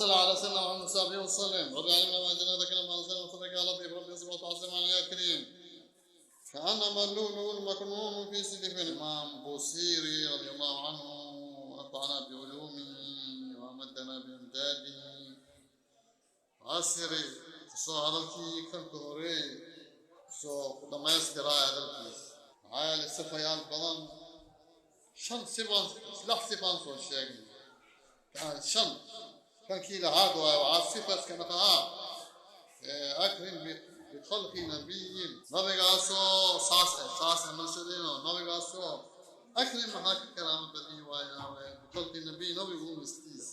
صل على سيدنا محمد وصحبه وسلم. رب العالمين ما أنزلنا ذكر ما أنزلنا وصدق يا لطيف ربي يصبر وتعظم على يا كريم. كأنما اللؤلؤ المكنون في سدف. الإمام بوصيري رضي الله عنه ونفعنا بعلومه وأمدنا بإمداده. Casiri soo hadalkii kan ka horeey soo ku dhammaystiraa hadalkiis, maxaa yeelay sifayaal badan, shan sifaan, lix sifaan soo sheegnay, shan kankii lahaad waayo. Waxaa sifaska naqahaa akrim bikhalqi nabiyin, nabigaasoo saas eh, saas eh malshadino nabigaasoo akrim maxaa ka karaamo badin waaya bikhalqi nabiy, nabigu umistiis,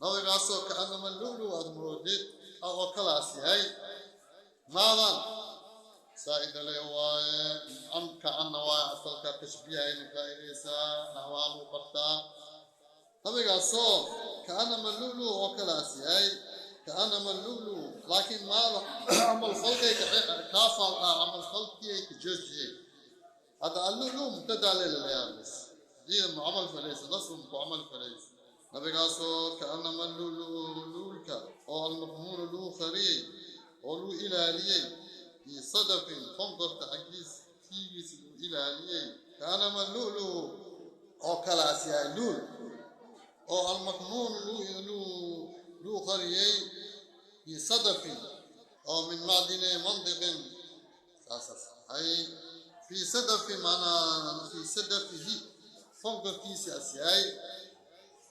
nabigaasoo kaanama lulu aad moodid oo kalaas yahay. Maadan saa'ida le waaye, an kaana waaye asalka tashbiihayna faa'iidaysaa, naxwaa lagu bartaa. Nabigaasoo kaanama lulu oo kalaas yahay, kaanama lulu, laakiin maada camal falkay kaafaal ah, camal falkiyay ka joojiyey. Hadda allulu mubtada leelalayaa bas diida mu camal falaysa, nasbu ku camal falaysa. Nabigaasoo kaanama lulu, luulka oo almaknuunu lagu qariyey oo lagu ilaaliyey, fii sadafin, fonkorta xaggiis fiigiisa lagu ilaaliyey, kaanama lulu oo kalaas yahay, luul oo almaknuun lagu qariyey fii sadafin oo min macdini mandiqin, saasaas ay fii sadafi, maanaa fii sadafihi, fonkorkiisa as yahay,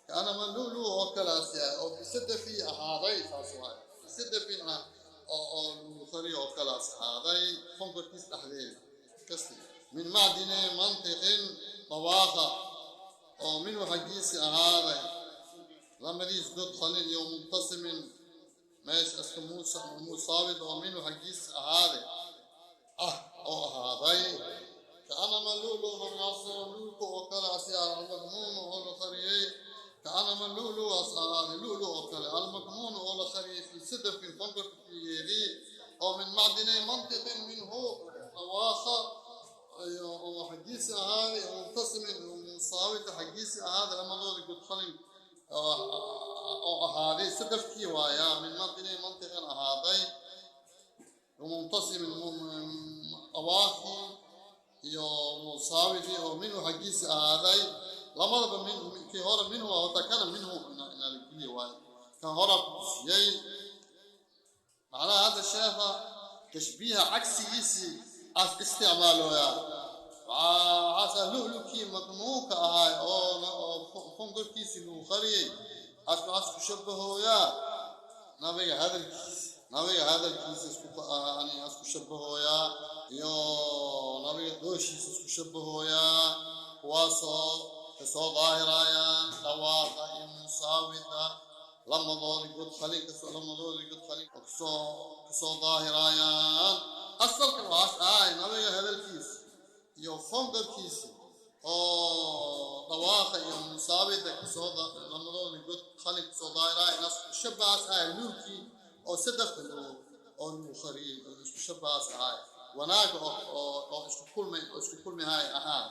kaanama lulu oo kalaas yahay oo fii sadafihi ahaaday, saas waay, fii sadafin ah oo lagu qariyo oo kalaas ahaaday fonkorkiis dhexdeeda kasi, min macdini mantiqin, dawaaqa oo minhu xaggiisi ahaaday, lamadiis god qalin iyo muntasimin meesha iska musaawid oo minhu xaggiisi ahaaday ah oo ahaaday. Kaanama lulu, nabigaasoo luulka oo kale as yahay, almaknuun oo la qariyey, kaanama lulu as ahaaday, lulu oo kale almaknuun oo la qariyey fii sadafin, fonkorka fiyeedii, oo min macdini mantiqin minhu, dawaaqa oo xaggiisi ahaaday, muntasimin musaawida xaggiisi ahaaday, lamadooda god qalin oo ahaaday, sadafkii waayaa, min macdini mantiqin ahaaday, muntasimin awaaqii iyo musaawidii oo minhu xaggiisi ahaaday, lamadaba min kii hore minhu wata kana minhu inaa la geliya waayo, kan horaa ku tusiyey. Macnaha hadda sheekha tashbiiha cagsigiisii aas isticmaalooyaa, waxaasa lu'lukii maknuunka ahaay oo fonkorkiisii lagu qariyey aas waxaas ku shabahooyaa nabiga hadalkiisa, nabiga hadalkiisa isku yani isku shabahooyaa iyo nabiga dhooshiisa isku shabahooyaa, kuwaasoo kasoo daahirayaan dhawaaqa iyo musaawida, lamadoodii god qalin kasoo, lamadoodii god qalin oo kasoo daahirayaan. Asalka waxaas ahay nabiga hadalkiisa iyo fongarkiisa oo dhawaaqa iyo musaawida kasoo, lamadoodii god qalin kasoo daahiraya, inaas isku shabahaas ahay luulkii oo sadafka oo lagu qariyey oo isku shabahaas ahay, wanaaga oo isku kulmay oo isku kulmihay ahaan.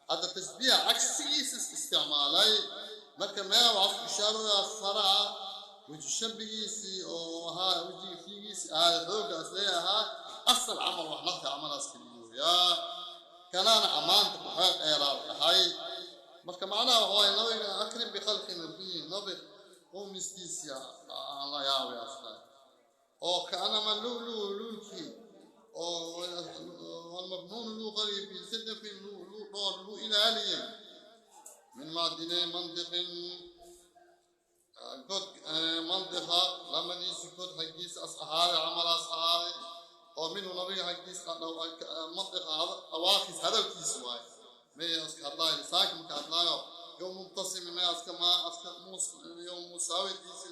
Hadda tashbiiha cagsigiisa isticmaalay. Marka meel waxaa ku ishaarooyaa faraca weji shabigiisii oo ahaa wejiga fiigiisii ahaa xooggaas leeyahaa asal camal wax nafta camalaas keliyoyaa kanaana ammaanta ku xeer dheeraa dhahay. Marka macnaha waxa waaye nabiga akrim bikhalqi nabiyin, nabi uumistiisii aan la yaabay asla oo kaanama lulu, luulkii oo almaknuun luu qariyay fii sadafin, luu dhoor luu ilaaliyey, min macdini mantiqin, god mantiqa lamadiisi god xaggiisa as ahaaday, camalaas ahaaday oo minhu nabiga xaggiisa mantiqa dhawaaqis hadalkiisa waaye, may aska hadlaayo lisaanka marka hadlaayo, yo mubtasimi may aska ma aska yo musaawidiisi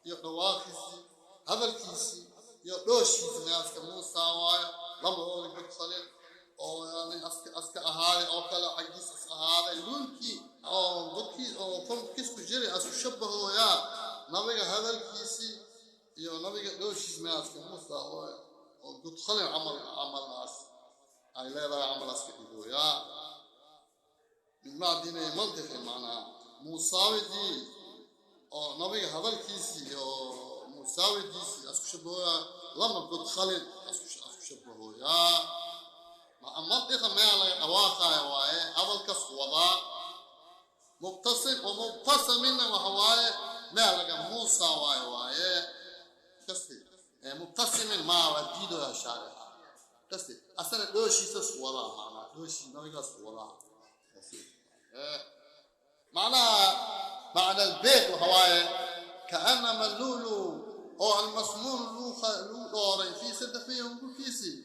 iyo dhawaaqiisii hadalkiisii iyo dhooshiisi may aska muusaa waayo, lamadooda god qalin oo yani aska ahaaday oo kale xaggiis as ahaaday, luulkii oo godkii oo fonkiis ku jiray asku shabahooyaa nabiga hadalkiisii iyo nabiga dhooshiis may aska muusaa oo god qalin camal camalaas ay leedahay camalaas ka dhigooyaa, min macdini mantiqi, macnaha musaawidii. Oo nabiga hadalkiisii iyo musaawidiisii asku shabahooyaa, lama god khalin asku shabahooyaa. Mantiqa meel laga dhawaaqaayo waaye hadalkas wadaa. Mubtasim oo mubtasamina waxa waaye meel laga muusa waaye kasti. Mubtasimin maa waa diidoyaa shaarixa kasti, asana dhooshiisas wadaa, macnaa dhooshii nabigaas wadaa. Macnaha macna albayt waxa waaye kaanama lulu oo almasmuun lagu dhooray fii sadafihi hungurkiisii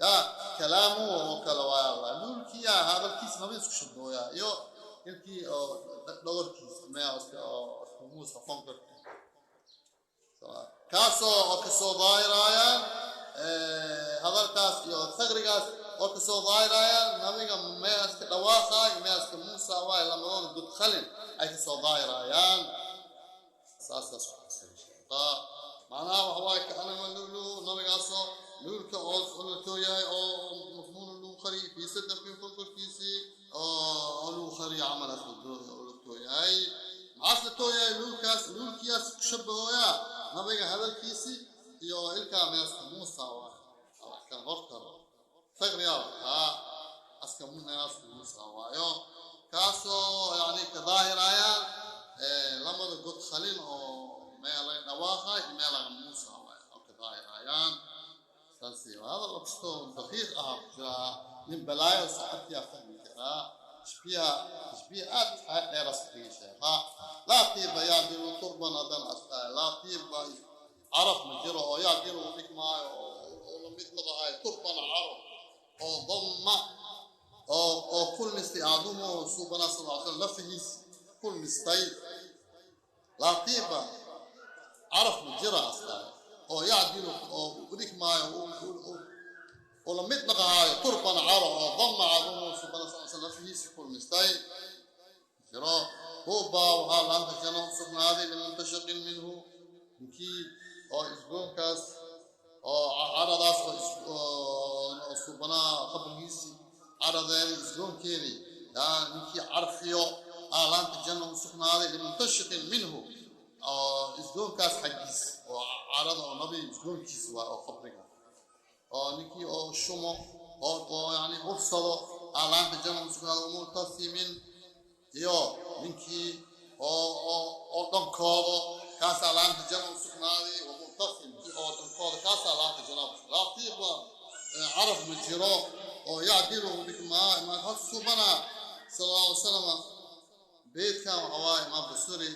ya kalaamuhu oo kale waaya Allah luulkiya hadalkiisa nabiga isku shabahooyaa iyo ilkii oo dhogorkiisa meel oo muusa qonkarka kaasoo oo kasoo daahiraaya hadalkaas iyo thaqrigaas oo kasoo daahiraaya nabiga meeska dhawaaqaay meeska muusa waay lamadooda gudkhalin ay kasoo daahiraayaan. Saasaas macnaha waxa waaye kaanama lulu nabigaasoo luulka oo la tooyahay oo masmuun lagu qariyay fii sadafin konkorkiisii oo lagu qariyo camalaas oo la tooyahay. Maxaas la tooyahay? Luulkaas luulkiyaas ku shabahooyaa nabiga hadalkiisii iyo ilkaa meeska muusa waay kan hortaro thaqriyaa ahaa aska meeska muusa waayo kaasoo yani ka daahirayaan lamada god khalin oo meel laga dhawaaqay iyo meel laga muusa waay oo ka daahirayaan. Saasi hadal kastoo daqiiq ah ku jiraa, nin balaayo saxabtiyaa fahmi karaa. Tashbiiha tashbiih aad dheer asdhigi sheekha. Laa tiiba yaadilu turban haddana asdhahay laa tiiba caraf ma jiro oo yaadilu u dhigmaayo oo lamid laqahay turban caro oo damma oo kulmistay adumo suubana sal ll slam lafihiis kulmistay. Laa tiiba caraf ma jira asdhahay oo yacdilu oo u dhigmaayo oo lamid dhaqahaayo turban caro oo damma cadumu suubana sal slam lafihiisi kulmistay jiro. Tuuba waxaa laanta janno u sugnaaday limuntashiqin minhu ninkii oo isgoonkaas oo caradaas oo suubanaa qabrigiisii caradeedii isgoonkeedii yaa ninkii carfiyo aa laanta janno u sugnaaday limuntashiqin minhu oo isgoonkaas xaggiis oo carada oo nabi isgoonkiis waa oo qabriga oo ninkii oo shumo oo yani ursado aa laanta janno u sugnaaday. Murtasimin iyo ninkii oo dhankoodo kaasaa laanta janno u sugnaaday. Wamurtasim oo dhankooda kaasaa laanta janno. Laatiiba caraf ma jiro oo yacdilu dhigmaa imaam subana sala allahu alay wasalam. Beydkan waxa waaye imaam Basuri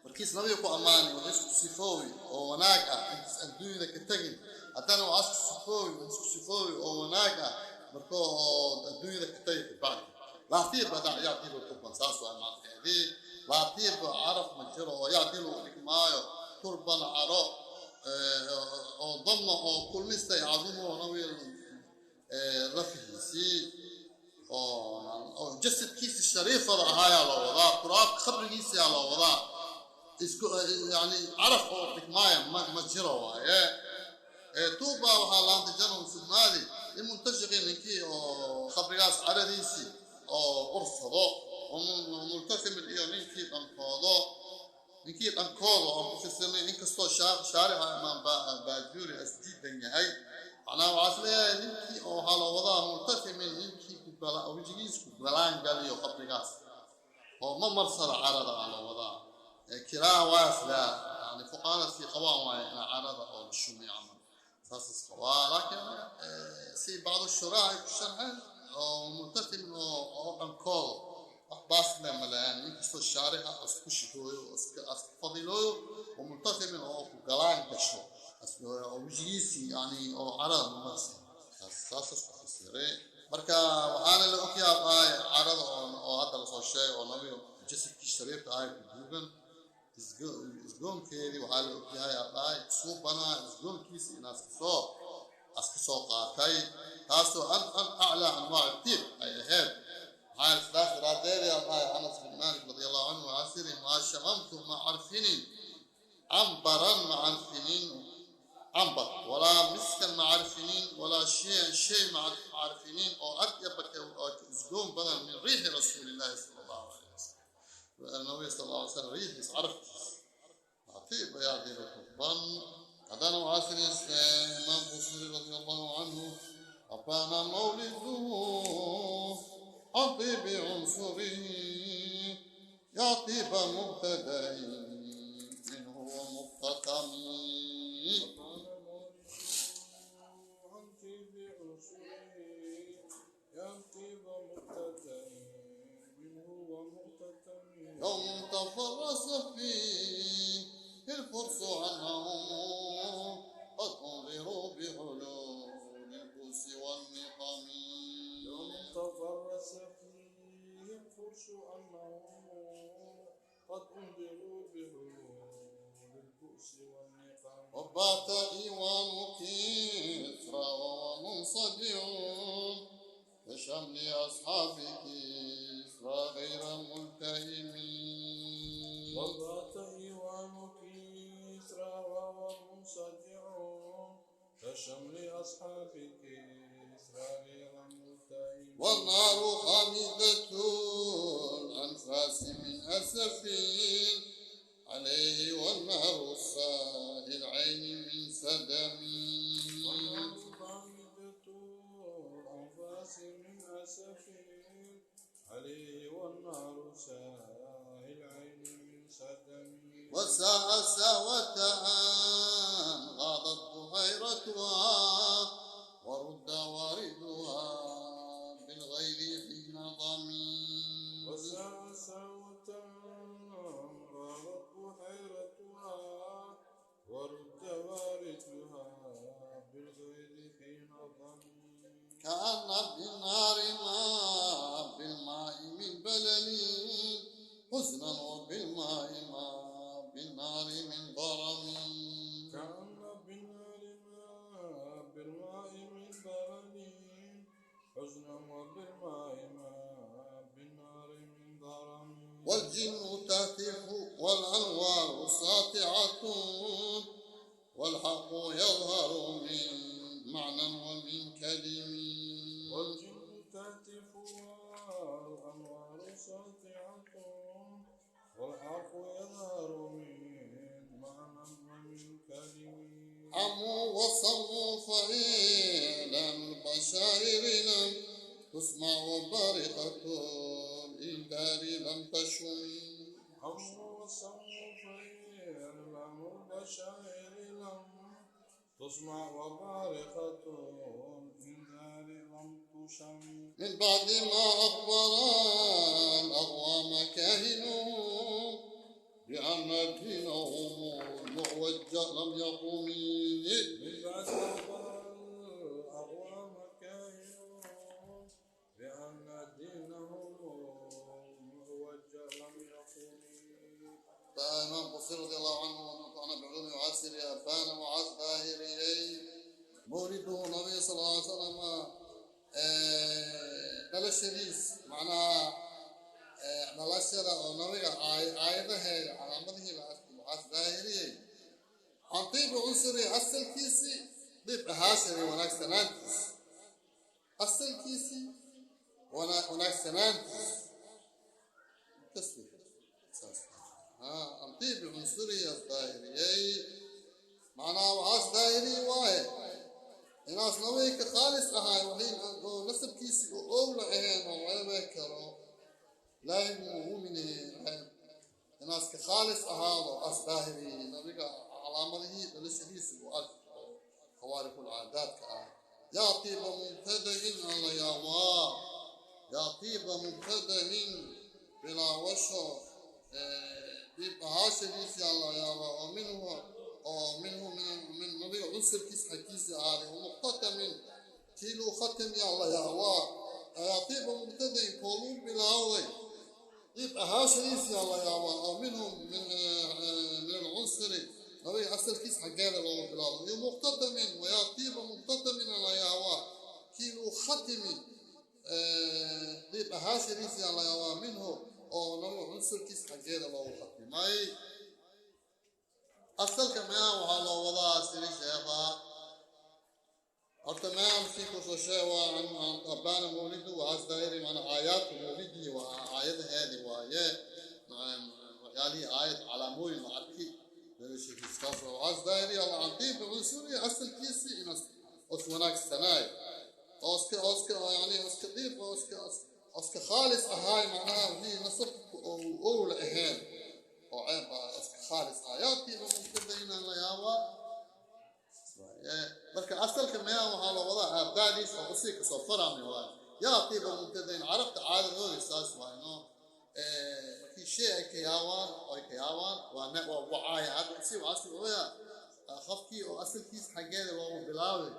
markiis nabiga ku ammaanay wax isku sifoowi oo wanaag ah intiis adduunyada ka tegin, haddana wax isku sifoowi wax isku sifoowi oo wanaag ah marka oo adduunyada ka tagi kabacdi. Laatiiba yacdilu turban saas waa macnaheedii. Laatiiba caraf ma jiro oo yacdilu dhigmaayo turban caro oo damma oo kulmistay cadumo nabiga lafihiisii oo jasadkiisi shariifada ahaayaa loo wadaa, turaabka khabrigiisiyaa loo wadaa. Isku yani caraf oo dhigmaaya ma jiro waaye. Tuuba waxaa laanta janno u sugnaaday limuntashiqin ninkii oo khabrigaas caradiisii oo ursado, multasimin iyo ninkii dhankoodo, ninkii dhankooda oo ku fasirnay inkastoo shaarixa imaam Baajuuri asdiidan yahay. Macnaha waxaas leeyahay ninkii oo waxaa loo wadaa multasimin ninkii wejigiis ku galaangaliyo qabrigaas oo ma marsada carada aa loo wadaa. Kiraaha waas laa yani fuqahada sii qabaan waaye ina carada oo la shumiyo camal saas is qabaa, laakiin si bacdu shuraa ay ku sharxeen oo multasimin oo dhankooda wax baas le malayaan, inkastoo shaarixa isku shifooyo oo iska fadilooyo oo multasimin oo ku galaan gasho oo wejigiisii yani oo carada mamarsi saas isku fasiray. Marka waxaana la ogyahay carada oo hadda lasoo sheegay oo nabiga jasadkii shariifka ahay ku duugan isgoonkeedii waxaa la ogyahay dhahay suubanaa isgoonkiisa inaas kasoo aska soo qaatay, taasoo an aclaa anwaac tiib ay ahayd. Maxaa sidaas daraadeed yaa dhahay Anas bin Malik radi allahu canhu waxaa siri maa shamamtu ma carfinin cambaran ma carfinin cambar walaa miskan ma carfinin walaa shayan shay ma carfinin oo adyaba oo isgoon badan min riixi rasuulillahi sala allahu alayhi wasalam. Nabiga sal alla alay slam riixiis carafkiis طيب يعدل حبا. هذا وعسر إمام بصيري رضي الله عنه أبان مولده عن طيب عنصره يا طيب مبتدأ منه ومختتم. عن طيب عنصره يا طيب مبتدأ منه ومختتم. يوم تفرس فيه الفرس عنهم قد أنذروا بحلول البؤس والنقم. يوم تفرس فيه الفرس أنهم قد أنذروا بحلول البؤس والنقم. وبات إيوان كسرى وهو منصدع كشمل أصحاب كسرى غير ملتئم. وبات إيوان كسرى وهو منصدع كشمل أصحاب كسرى غير ملتئم. والنار خامدة الأنفاس من أسف عليه والنار ساهي العين من سدم. والنار خامدة الأنفاس من أسف عليه والنار ساهي العين من سدم. وساء ساوة أن غاضت بحيرتها ورد واردها بالغير حين ضمي. وساء ساوة غاضت بحيرتها ورد واردها بالغير حين ضمي. كأن بالنار ما بالماء من بلل حزنا وبالماء ما بالنار من ضرم. كأن بالنار ما بالماء من بلل حزنا وبالماء ما بالنار من ضرم. والجن تهتف والأنوار ساطعة والحق يظهر من معنى ومن كلم. والجن تهتف والأنوار ساطعة والحق يظهر من معنى ومن كلم. عموا وصموا فإعلام البشائر لم تسمع وبارقة الإنذار لم تشم. عموا وصموا فإعلام البشائر لم تسمع وبارقة الإنذار لم تشم. من بعد ما أخبر الأغوام كاهنهم بأن دينهم المعوج لم يقم. من بعد ما أخبر الأغوام كاهنهم بأن دينهم المعوج لم يقم. فإمام بصير رضي الله عنه ونفعنا بعلوم وعسر أبان وعس ظاهري مولده النبي صلى الله عليه وسلم dhalashadiis macnaha dhalashada oo nabiga aayadaheeda calaamadihii la arkay waxaas daahiriyey can tiibi cunsuri asalkiisii dib ahaashari wanaagsanaantiis asalkiisii wanaagsanaantiis saas can tiibi cunsuri daahiriyey macnaha waxaas daahiriyey waaye inaas nabiga ka khaalis ahaay waxay oo nasabkiisii oo owla ahayn oo ceebee karo laa muumine inaas ka khaalis ahaado as daahiriyey nabiga calaamadihii dhalashadiisi uu arki oo khawaariqul caadaadka ah. Yaa tiiba mubtadain alla yaabaa yaa tiiba mubtadain bilaawasho dib ahaashadiisii alla yaabaa oo minhu oo minhu min nabiga cunsurkiis xaggiisa ahaaday ومختتم kiiluu khatim yaa la yaabaa yaa tiiba mubtadain kooluu bilaaway dib ahaashadiisii alla yaabaa oo minhum min alcunsuri nabiga asalkiis xaggeeda looga bilaabo iyo muqtatamin wayaa tiiba muqtatamin alla yaabaa kiiluu khatimi dib ahaashadiisii alla yaabaa minhu oo nabiga cunsurkiis xaggeeda loogu khatimay. Asalka meehan waxaa loo wadaa siri sheekha horta meehan sii kusoo sheeg waa can abaana mawlidu waxaas daahiri macna aayaadku mawlidii waa aayadaheedi waaye waxyaalihii aayad calaamooyin la arki dhalashadiisa. Saas waxaas daahiri alla cantiib cunsuri asalkiisii in os wanaagsanaay oo iska yani iska diib oo iska khaalis ahaay, macnaha wixii nasabka oo owla ahayn oo ceeb ah, iska khaalis ah. Yaatiiba mubtadaina la yaabaa. Marka asalka meehan waxaa loo wadaa aabbaadiis oo usii kasoo farami waayo. Yaatiiba mubtadain carabta caadadooda saas waay, no markii shay ay ka yaabaan oo ay ka yaabaan waa wacaaya. Hadda si waxaas wuxuuya qofkii oo asalkiis xaggeeda loogu bilaabay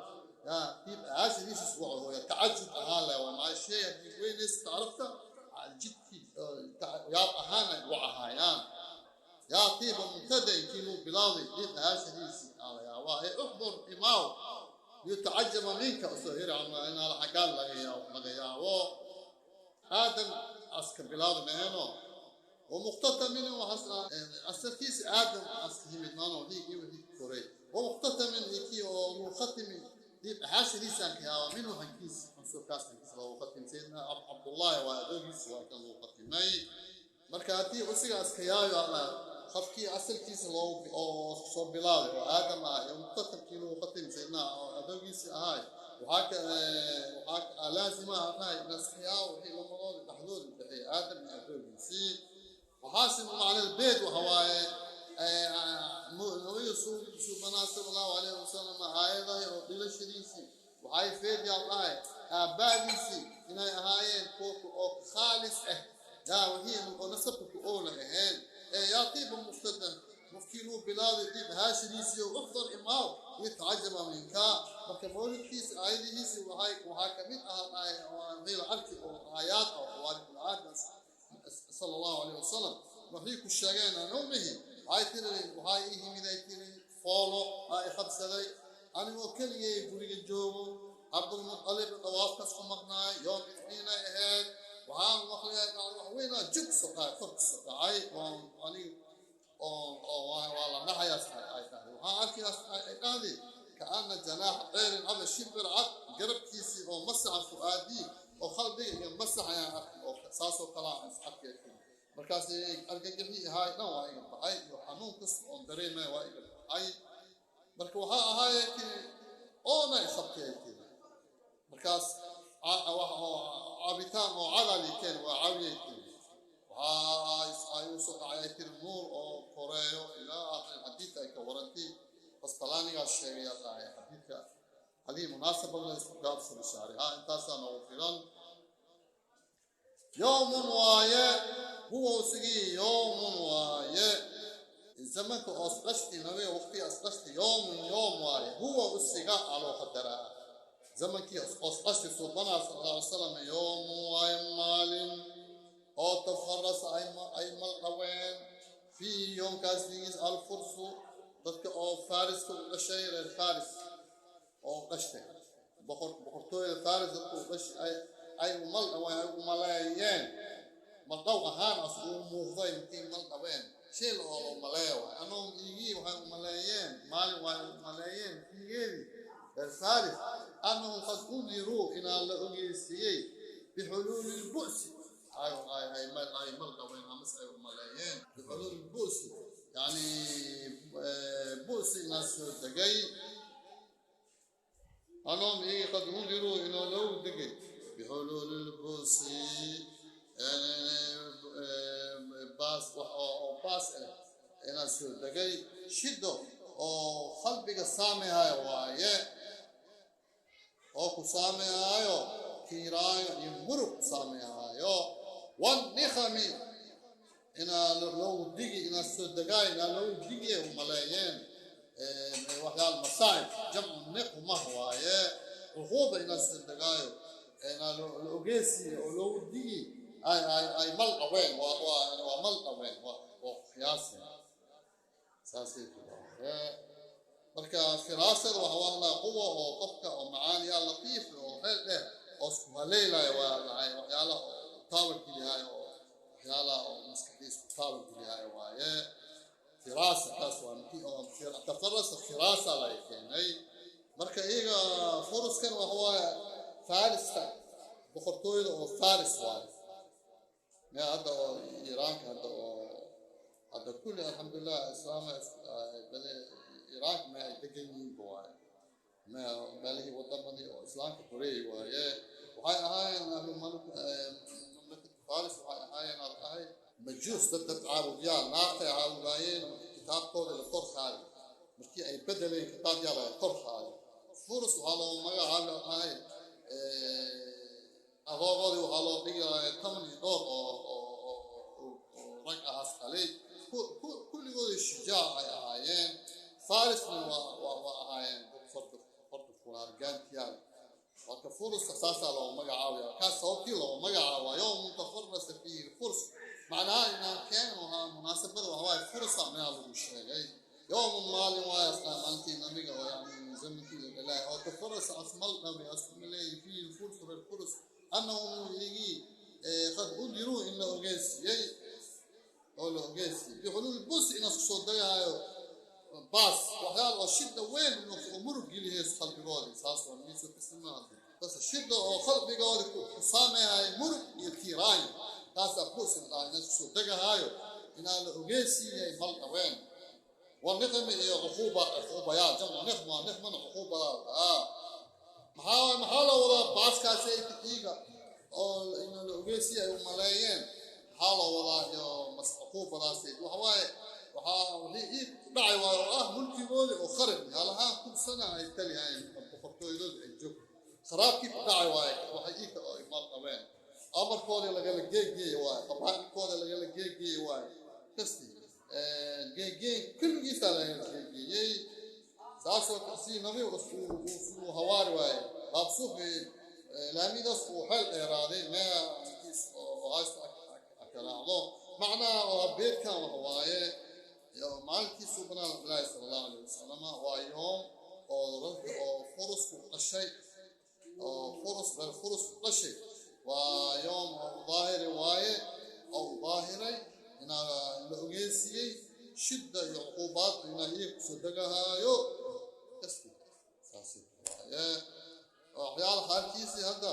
yaa diib aashadiisa waco tacajub ahaan leh waa maa shay haddii weynaysa carabta jidkii yaab ahaan ay wacahaayaan. Yaa tiiba mubtadain kii luu bilaabay diib aashadiisi ala yaabaa ee uxdur imaaw liyutacajaba minka usoo hiri inaa xaggaan laga yaabo aadam aska bilaabay meeno ومقتطع منه أصل كيس آدم أصل همت مانو هيك وهيك كوري ومقتطع من هيك ومختم دي حاش ليسان كيا منه هنكيس منصور كاس هنكيس لو ختم سيدنا عبد الله وأدوجيس وكان لو ختمي. marka haddii usiga askayaayo alla qofkii asalkiisa loo oo soo bilaabay oo aadam ah iyo muqtatabkii loo khatim saydna oo adoogiisi ahaay, waxaa laazima ahay naskiyaa wixii lamadooda dhexdooda u dhexeeyay aadam iyo adoogiisii. Waxaase macna albeyd waxa waaye nabiga suubanaa sala allahu calayhi wasalam aayadahay oo dhilashadiisii waxay feedyaa dhahay aabbaadiisii inay ahaayeen kuwa oo khaalis ah yaa wixii oo nasabka ku oona ahayn ee yaa tiiba muftada mufkiinuu bilaabay diib haashadiisii oo uxdar imaaw yatacajaba minka. Marka mawlidkiisa aayadihiisi waxaa kamid ah qiila arki oo aayaad oo khawaariqulcaada sala allahu calayhi wasalam waxay ku sheegeen an ummihi waxay tiri waxaa ii yimid ay tiri foolo aa i qabsaday anigoo keligay guriga joogo, Cabdulmutalib dawaafkaas ku maqnaay, yoom isniinay ahayd. Waxaan maqlay wax weynaa jug soo dhacay, kor ku soo dhacay oo aniga oo waa la dhahayaas ay tahay. Waxaan arkayaas ay dhahday kaana janaaxa ceyrin ama shimbir cad garabkiisii oo masaxa fu'aadii oo qalbiga iyo masax ayaan arkay oo saasoo kale aan is arkay. Markaas argagixii ahaay dhan waa iga baxay iyo xanuun kasta oon dareemaya waa iga baxay. Marka waxaa ahaayee tiri oona isabtay ay tiri. Markaas cabitaan oo cadali keen waa cawiyay tiri. Waxaa ay u soo dhacay ay tiri nuur oo koreeyo ilaa aakhir xadiidka ay ka warantay. Qastalaanigaa sheegaya dhahay xadiidka hadii munaasaba la isku gaabsado shaariha intaasaa noogu filan. Yowmun waaye huwa usigii yowmun waaye zamanka oo isqashti nabiga waqtiga isqashti yowmun yoom waaye huwa usiga aloo qadaraa zamankii osqashti suubanaa sala allahu alay wasalam yowmun waaye maalin oo tafarasa ay maldhaween fiihi yoomkaas digiis alfursu dadka oo faariska u dhashay, reer faris oo dhashtay boqortooyada faris dadka u dhashay ay umaldhaween ay umaleeyeen maldhaw ahaan as uu muuqday intii maldhaween shay la oo maleeyo waay anoon iigii waxay umaleeyeen maalin waxay umaleeyeen fiigeedii reer faris annahum qad undiruu inaa la ogeysiiyey bixuluuli lbu'si ay maldhaween amase ay umaleeyeen bixuluuli lbu'si yani bu'si inaa soo degay annahum iigii qad undiruu inaa loogu degay bixuluuli lbu'si baas wax oo baas ah inaa soo degay shido oo qalbiga saamehayo waaye oo ku saamehayo tiiraayo iyo murug ku saamehayo wannikhami inaa loogu digi inaa soo degaayo inaa loogu digiye umaleeyeen waxyaal masaa'ib jamcu niqmah waaye cuquuba inaa soo degaayo inaa la ogeysiiyo oo loogu digi ay mal dhaween waa mal dhaween waa qiyaasi saasay tidhaahee. Marka firaasada waxa waa quwa oo qofka oo macaaniya latiif oo xeel dheer oo isku haleelaya waa lahay waxyaalaha oo taawageliyahay oo waxyaalaha oo maskaxdiisa ku taawageliyahay waaye firaasa taas waa mkii oo tafarasa firaasa lay keenay. Marka iyaga furuskan waxa waaye farista boqortooyada oo faris waaye meel hadda oo iiraanka hadda oo Hadda kulli alxamdulilah islaama Iraaq ma ay degan yihiinba waaye, meelihii wadamadii oo islaamka horeeyey waaye. Waxay ahaayeen ahlu mamlakatu Faris, waxay ahaayeen al ahay majuus, dad caabudyaal, naartay caabudaayeen. Kitaabkooda la kor qaaday markii ay bedeleen kitaabyaa laga kor qaaday. Furus waxaa loo magacaabay ahay adoogoodii waxaa loo dhigaya 12 oo rag ahaas qalay, kulligoodii shujaac ay ahaayeen. Farisna waa ahaayeen dad farda fulaan, gaantiyaal. Marka furuska saasaa loogu magacaabaya, kaas sababtii loogu magacaaba yowmun tafarasa fiihi lfurs. Macnaha inaan keeno ahaa munaasabada waxa waaye fursa meelaa lagu sheegay yowmun maalin waaye asnaa maalintii nabiga oo yani zamankii la dhalaay oo tafarasa asmal dhabi asmaleeyay fiihi lfursu reer furus annahum iyagii qad udiruu in la ogeysiiyey oo la ogeysiiyey bixuluuli bus inaas kusoo dagaayo baas waxyaal oo shida weyn oo murug gelihayso qalbigoodii. Saas waa miiso kasmaada bas shida oo qalbigoodi ku saameeyahay murug iyo tiiraayo, taasaa bus indhaha inaas kusoo degahaayo inaa la ogeysiiyey mal dhaween. Waniqmi iyo cuquuba, cuquubayaal jamcu niqma, niqmana cuquubadaa dhahaa. Maxaa loo wadaa baaskaasi ay iiga oo in la ogeysiiyey ay u maleeyeen? Maxaa loo wadaa iyo cuquubadaasi? Waxa waaye waxaa wixii iib ku dhacay waayo oo ah mulkigoodii oo kharib halahaan 1000 sana ay taliyayeen, boqortooyadoodii ay joogto, kharaabkii ku dhacay waaye. Waxay iibka oo imaal qabeen amarkoodii lagala geegeeye waaye, qabaa'ilkooda lagala geegeeye waaye, kasti geegeyn kulligiisaa lagala geegeeyey. Saasoo si nabi uu hawaari waaye laabsuufi laamidaas uu xeel dheeraaday meelkiis oo haysta akalaacdo. Macnaha oo beedkan waxa waaye maalintiisuu banaan Ilaahi sala allahu alayhi wasalam waa yoom oo dadka oo furusku dhashay oo furus reer furus ku dhashay, waa yoom oo daahiri waaye oo u daahiray inaa la ogeysiiyey shidda iyo cuquubaad inaa iyaga kusoo degahaayo kasti saasi waaye. Waxyaala qaarkiisii hadda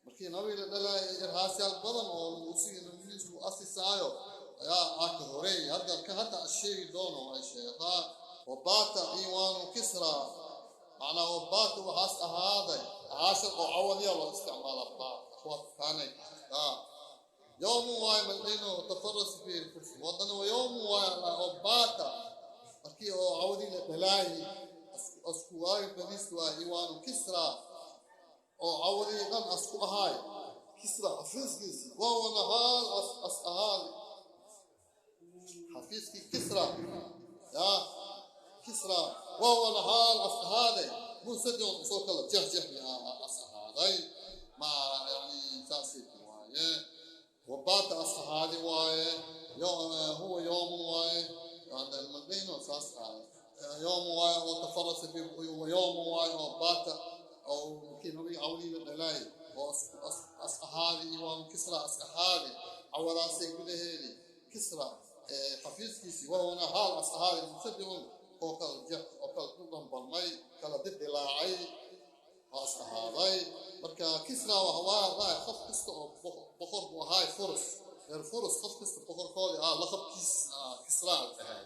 markii nabiga la dhalaayay irhaasyaal badan oo usiga nabigiisa uu asisaayo ayaa aa ka horeeyay. Hadda ka hadda sheegi doono ay sheegaa wabaata iiwaanu Kisra. Macnaa wabaata waxaas ahaaday ahaashan oo cawadiya loo isticmaala baat akhwaat kaanay kaa yowmu waaye maldhino tafaras fiihi lfurs wadana yowmu waaye oo baata markii oo cawadii la dhalaayay asku waayo badiis waa iiwaanu Kisra oo cawadii dhan asku ahaay Kisra xafiiskiisii waa wana haal as ahaaday xafiiskii Kisra yaa Kisra waa wana haal as ahaaday munsadicun usoo kala jexjexmi as ahaaday ma yani saasi waaye. Wabaata as ahaaday waaye huwa yoomun waaye almadino saas ahay yoomun waaye oo tafarasa fi yoomun waaye oo baata oo markii nabiga cawdii la dhalaay oo as ahaaday iwaan Kisra as ahaaday cawadaasay gudaheedii Kisra xafiiskiisii wahuwana haal as ahaaday munsadicun oo kala jex oo kala dudhanbalmay kala didilaacay oo as ahaaday. Marka Kisra waxa waa dhahay qof kasta oo boqor buu ahaay Furus, reer Furus qof kasta boqorkoodii ah laqabkiis Kisra la dhahay,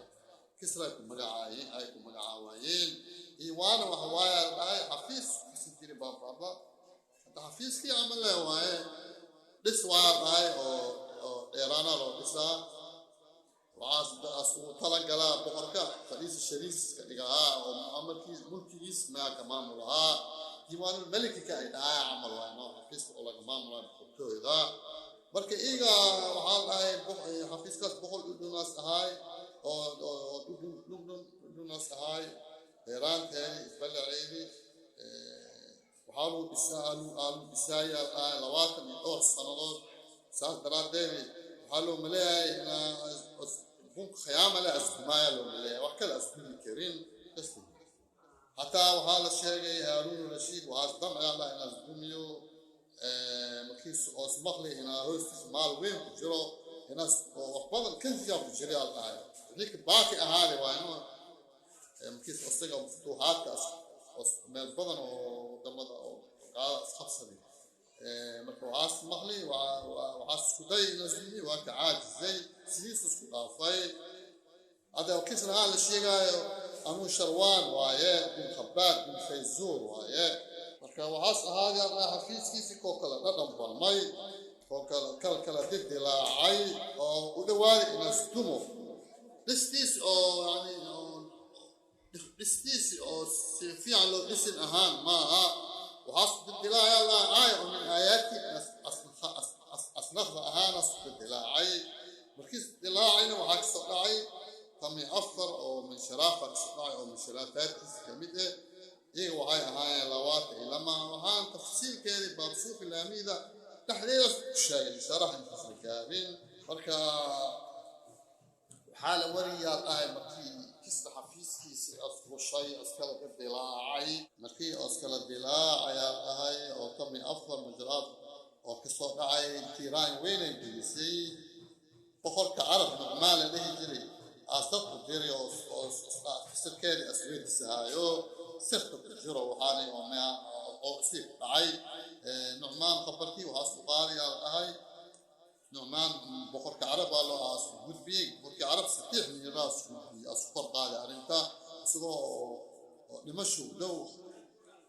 Kisra ku magacaayeen ay ku magacaawaayeen. Iwaana waxa waaye dhahay xafiis kisi jiri baababa hadda xafiiskii camal leh waaye dhis waa dhahay oo dheeraana loo dhisaa. Waxaas ugu talagalaa boqorka fadhiisa shariiska dhigahaa oo amarkiis mulkigiis maa ka maamulahaa diiwaanulmelikika ay dhahaa camal waay noo xafiiska oo laga maamulaa boqortooyda. Marka iiga waxaa dhahay xafiiskaas 100 dhudhunaas ahaay oo dhudhun dhudhunaas ahaay dheeraanteedii isballaceedii. Waxaa lagu dhisaa lagu dhisaayaa dhahay 20 iyo dhowr sannadood. Saas daraaddeed waxaa loo maleeyahay inaa bunka khiyaama leh askumaaya loo maleeyahay wax kale askumi karin kasti. Hataa waxaa la sheegay Haaruun Rashiid waxaas damcaya allah inaa asgumiyo markiis oos maqli inaa hoostiis maal weyn ku jiro inaas oo wax badan kanziyaa ku jiray al dhahay wixii ka baaqi ahaaday waa inuu markiis isaga futuuxaadka meel badan oo wadamada oo gaalada isqabsaday Marka waxaas maqli, waxaas isku day inasdumi, waa ka caajizay, sidiisu isku dhaafay. Hadda Kisrahaan la sheegaayo Anuu Sharwaan waaye, bin Khabaab bin Fayzuur waaye. Marka waxaas ahaaday xafiiskiisii koo kale dhadhan balmay, koo kale kala kala dildilaacay oo u dhawaaday inasdumo dhistiis oo yani oo dhistiisi oo si fiican loo dhisin ahaan maaha. Waxaas dildilaacay Allah aaya oo min aayaati asnaqda ahaanas dildilaacay. Markiis dilaacayna waxaa kasoo dhacay 14 oo min sharaafa kasoo dhacay, oo min sharaafaadkiisa kamid eh. Iyaga waxay ahaayeen 22. Waxaan tafsiilkeedii baabsuufi laamida dhexdeedaas ku sheegay sharax intaas la gaarin. Marka waxaa la wariyaa dhahay markii Kisra xafiiskiisii asrushay iskala dilaacay, markii iskala dilaacayaa dhahay oo 14 majraad oo kasoo dhacay, tiiraan weynay gelisay. Boqorka Carab Nucmaan la dhihi jiray aas dad u diray oo sirkeedii asweydisahaayo sirta ku jiro, waxaanay oo isii ku dhacay Nucmaan khabarkii waxaas u qaadayaa la dhahay. Nucmaan boqorka Carab baa loo aas gudbiyey. Boqorkii Carab Satiix miiraas gudbiyey, as kor qaaday arrinta isagoo oo dhimashu dhow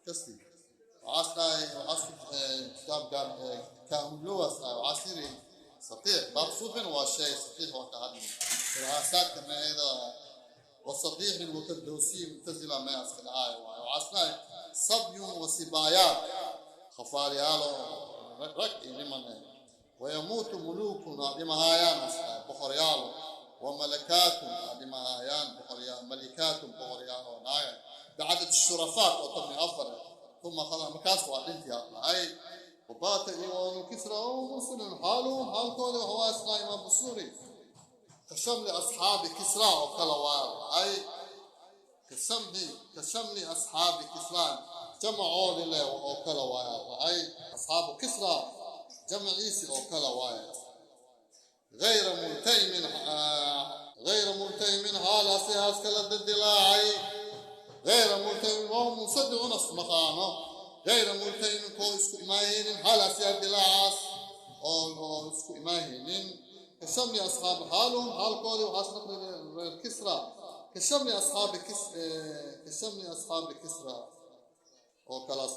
kasti. Waxaas dhahay, waxaas kitaabkan kaahunlowaas dhahay, waxaas yiri Satiix baabsuufin waa sheegay. Satiix waa ka hadli irhaasaadka meeda وصديح وكالدوسي متزلة ما أسكنها. وعسنا صبي وسبايات خفاريالو رك لمن ويموت ملوك لمهايان بخريالو وملكات لمهايان بخريال ملكات بخريالو نايا بعدد الشرفات وطمي أفر ثم خلق مكاس وعدنتي هاي. وبات إيوان كسرى ومرسل حاله حال كونه هو أسرى إمام بصوري كشمل أصحاب كسرى وكلوار أي كشمل أصحاب كسرى جمعوا لله وكلوار أي أصحاب كسرى جمع عيسى وكلوار غير ملتئم، غير ملتئم حال أسياس كلا الدلاعي غير ملتئم وهم مصدعون مقامه غير ملتئم كو اسكو إماهين حال أسياس دلاعاس أو اسكو إماهين. كشمل أصحاب حالهم حال كودي وحسن الكسرى كشمل أصحاب كشمل أصحاب كسرى وكلاس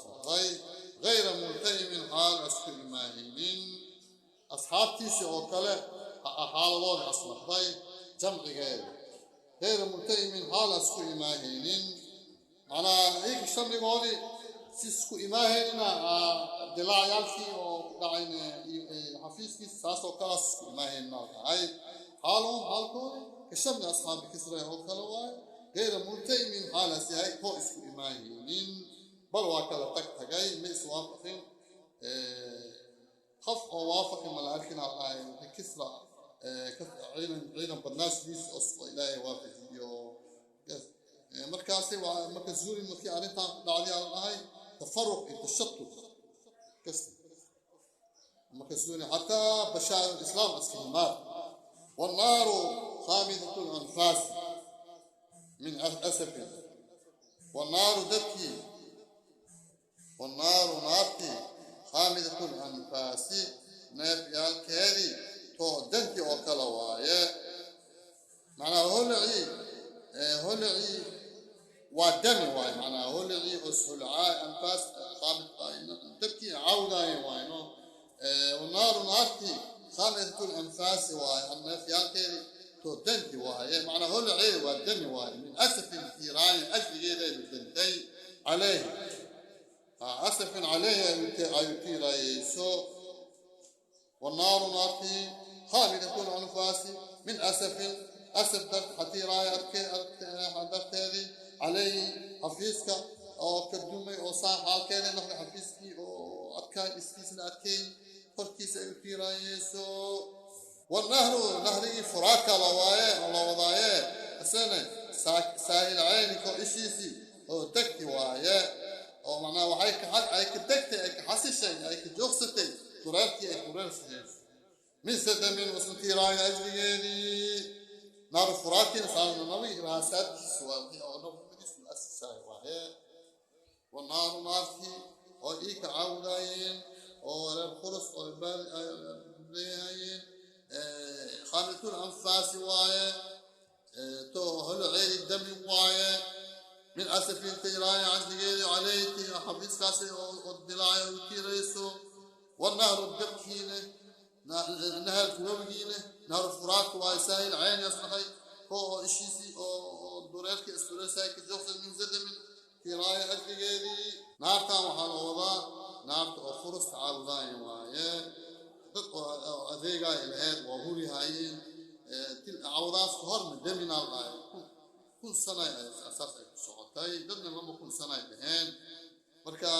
غير ملتئم حال أسكو إماهين أصحاب تيسي وكلا حال أصلح جمع غير ملتئم حال أسكو إماهين. معنى هيك شمل قولي سيسكو إماهين دلاع يالكي ودعين حفيظكي ساس وكلاس سكو إماهين هاي حالهم حالكم كشمل أصحاب كسرى وكلا غير ملتئم حال أسيهاي كو اسكو إماهين بل وكلا تك تجاي ميس وافقين خف أو وافق ملائكنا على كسرى عينا بالناس ليس أصل إلهي وافق مركزي ومركز زوري مركي أرنتا دعلي على هاي تفرق التشتت كسر مركز زوري حتى بشار الإسلام أسكنمار. والنار خامدة الأنفاس من أسف والنار دبكي والنار نارتي خامدة الأنفاس نافيا الكاري تو دنتي وكلوايا معناه هلعي هلعي ودمي واي معناه هلعي أسهلعاء أنفاس خامد تبكي عوداي واي نو. والنار نارتي خامدة الأنفاس واي النافيا الكاري تو دنتي واي معناه هلعي ودمي واي من أسف الثيران أجل غير الدنتي عليه أسف عليه أيتيريسو. والنار نارتي خامدة الأنفاس من أسف أسف حتيراي أركي عليه حفيزك أو كدومي أو صاح حالكيني نحن حفيزكي أو أركي إسكيسنا أركي قركيس أيتيريسو. والنهر نهري فراك لوايه الله وضايه السنة ساهل عينك إشيسي أو دكتي وايه أو معناه وحيك حيك دكتي أيك حسشين أيك جوخستي ترارتي أيك ترارسي من سدمين وسنتي راي أجريني نار فراتي نسأل النبي راسات سوالي أو نبي الأساسي وهي. والنار نارتي أو إيك عودين Oo reer Furus oo leeyahaayeen. Khaamitul anfaasi waaye, to holaceedi dami waaye. Min asafin tiiraaya cajligeedi caleyti xafiiskaasi oo dilaacay u tiirayso. Wanahru dabkiine, naharka webigiine, nahru Furaadka waaye. Saahil ceen yasnahay ko oo ishiisii oo dureerkii isdureysay ka joogsan min zadamin tiiraaya ajligeedii. Naartan waxaa loo wadaa naarta oo Furuska caabudaaya waaye. Dad oo adeegaya lahayd waa hurihaayeen cawdaas ka horna deminaa lahay. 1000 sano asaas ay ku socotay, dadna 2000 sano ay dhaheen. Marka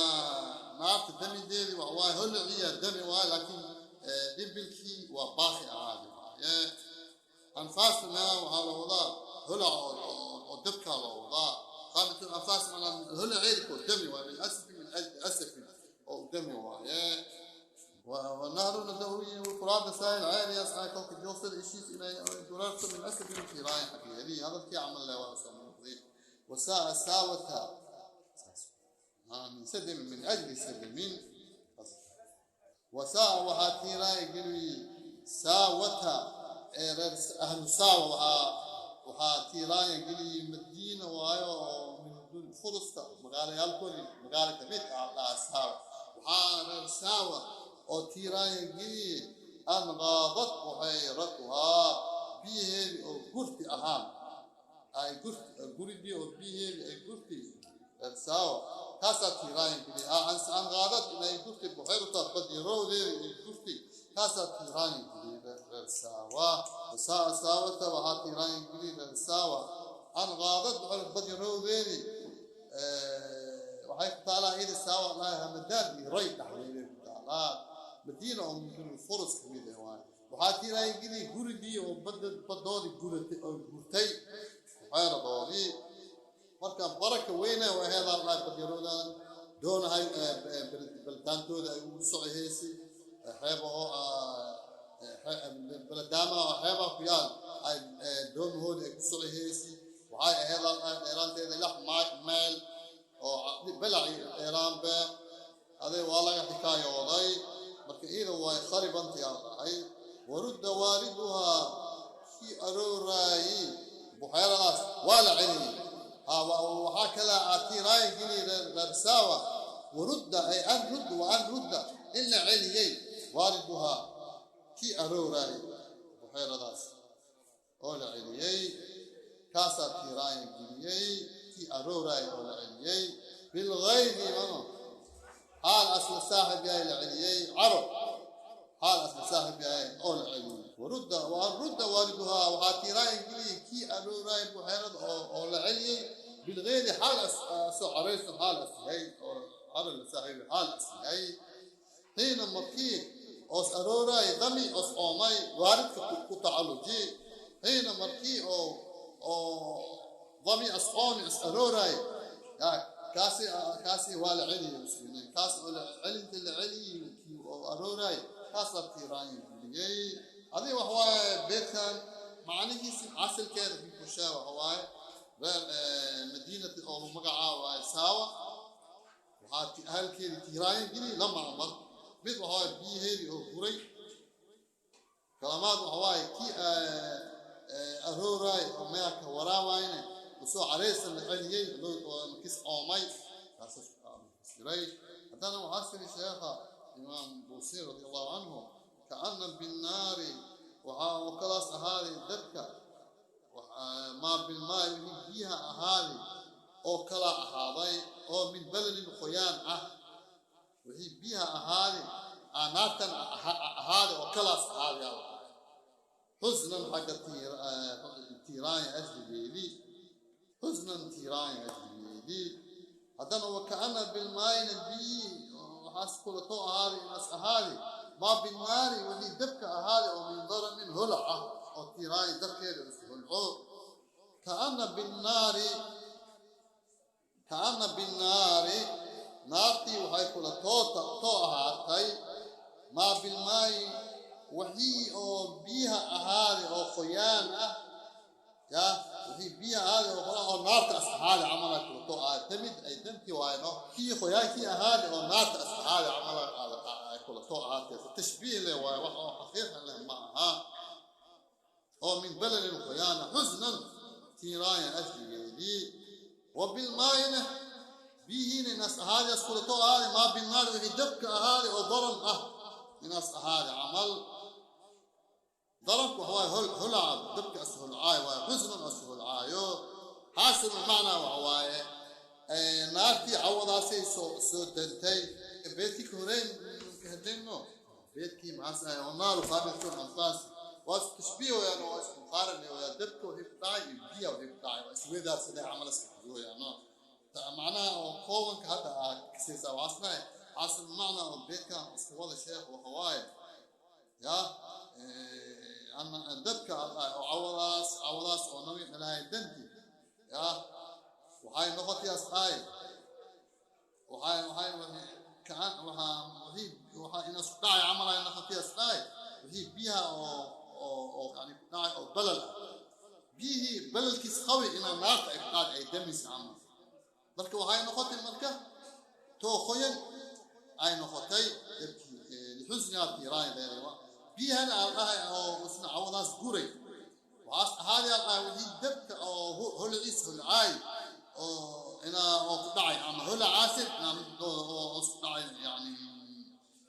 naarta damideedii waxa waaye holiciya dami waaye, laakiin dhimbilkii waa baaqi ahaadi waaye. Anfaasna waxaa loo wadaa holac oo dabkaa loo wadaa. Khaamitul anfaas manaa holaceedi koo dami waaye, min asfi, min ajli asafin oo dami waaye. ونهر ندوي والفرات سائل عين يسعى كوك جوصل إشيس إلى درارته من أسف في رايح هذه هذا كي عمل له وساء ساوتها من سدم، من أجل سدم. وساء وحاتي راي قلوي ساوتها أهل ساوة. وحاتي راي قلوي مدينة وايو من دون فرصة مقالة يالكولي مقالة كميت على ساوة. وحا ساوة oo tiiraanya geliye an qaadat buxayratuhaa, biyaheedii oo gurti ahaan ay guridii oo biyaheedii ay gurti saawa, kaasaa tiiraanya geliye. An qaadad inay gurti buxayratuhaa, badirowdeedii ay gurti, kaasaa tiiraanya geliye reer Saawa. Wasaa saawata waxaa tiiraanya geliye reer Saawa an qaadad badirowdeedii. Waxay ku taalaa iyada Saawa laha Hamadaan iyo Ray dhexdeeday ku taalaa, madiina oo min Furus ka mid ah waaye. Waxaa tiiraaya geliye gurigii oo badda badoodii guratay oo gurtay buxayradoodii. Marka baraka weyna waa heedaa lahay badyaroodan doonahay baldaantooda ay ugu socohaysay xeebaho baladaamaha oo xeebaha ku yaal ay doomahooda ay ku socohaysay. Waxay aheedaa lahay dheeraanteeda 6 mayl oo balaci dheeraanbe aday waa laga xikaayooday. Marka iyada way kharibantii aa dhahay. Warudda waaliduhaa, kii arooraayey buxeyradaas waa la celiyey. Waxaa kala atiiraaya geli reer Saawa. Warudda ay an rudd wa an rudda in la celiyey waaliduhaa, kii arooraayey buxeyradaas oo la celiyey, kaasaa tiiraaya geliyey kii arooraayey oo la celiyey bilgaydi mano xaal asla saaxib yahay la celiyey, caro xaal asla saaxib yahay oo la celiyey. Warudda waan rudda waaliduhaa, waxaa tiiraaya geliyey kii arooraayey buxeyrada oo la celiyey bilgaydi xaal asoo caraysan xaal as yahay oo caro la saaxiib xaal as yahay. Xiina markii oos arooraay dami os oomay waalidka ku tacalluji. Xiina markii oo dami as oomi as arooraay kaasi waa la celiyey muslimiin. Kaas oo celinta la celiyey kii oo arooraay kaasaa tiiraanya geliyey. Adiga wax waaye beedkan macnihiisi asalkeeda kii ku sheega waxa waaye reer madiinati oo lagu magacaabo waaye Saawa. Waxaa ahalkeedii tiiraanya geliyey lama amar. Mid waxa waaye biyaheedii oo guray. Kalamaad waxa waaye kii arooraay oo meelka waraabayne usoo careysan la celiyey oo kis oomay kaasjiray. Haddana waxaa siri sheekha Imaam Buusir radi Allahu canhu kaana binnaari waxaa oo kalaas ahaaday dadka maa bilmaai, wixii biyaha ahaaday oo kala ahaaday oo min balalin qoyaan ah, wixii biyaha ahaaday naartan ahaaday oo kalaas ahaaday xusnan xagga tiiraanya ajligeedii, xusnan tiiraanya ajligeedii. Haddana wakaana bilmaayina biyi waxaas kula too ahaaday inaas ahaaday maa binnaari, wixii dabka ahaaday oo min daramin holac ah oo tiiraanya darkeeda isku holco. Kaana binnaari, kaana binnaari, naartii waxay kula too ahaatay maa bilmaayi, wixii oo biyaha ahaaday oo qoyaan ah ya, wixii biyaha ahaaday oo qoyaan oo naarta as ahaaday camala kula too ahaaday tamid ay damtii waayno kii qoyaankii ahaaday oo naarta as ahaaday camala. kulato ahaatee tashbiih leh waaye, wax oo xaqiiqa leh ma aha. Oo min balalin qoyaana xusnan tiiraaya ajligeedii, wa bilmaayina biyihiina inaas ahaaday as kulato ahaaday, maa binnaari wixii dabka ahaaday oo daram ah inaas ahaaday camal. Daramku waxa waaye hol holaca dabka as holcaayo waaye, xusnan as holcaayo. Xaasilul macnaa waxa waaye naartii cawadaasay soo dantay. Beedkii ka horeyn ka hadlayno, beedkii maxaas ahay oo naaru khaabitun anfaas, waa isku tashbiih weyaan oo waa isku muqaaran weyaan. Dabka wixii ku dhacay iyo biyaha wixii ku dhacay waa isweydaarsaday camal iska weyaan. Macnaha oo koobanka hadda aa kasaysaa waxaasnahay xaasil macnaa oo beedkan isku wada sheekh waxa waaye ya ana dabka oo cawadaas oo nabi dhalahay danti ya waxay noqotay asqaay, waxay kaan waxaa wixii waxaa ina isku dhacay camal ay noqotay asqaay, wixii biyaha oo yani ku dhacay oo balal ah, biyihii balalkiis qawi inaa naarta ay ku dhacday ay damaysa camal. Marka waxay noqotay marka too qoyan ay noqotay dabkii lixusnihaa tiiraanyadeeda, biyahana aan dhahay oo isna cawadaas guray waxaas ahaaday aan dhahay wixii dabka oo holciis holcaay oo inaa oo ku dhacay ama holacaasi inaa oo isku dhacay, yani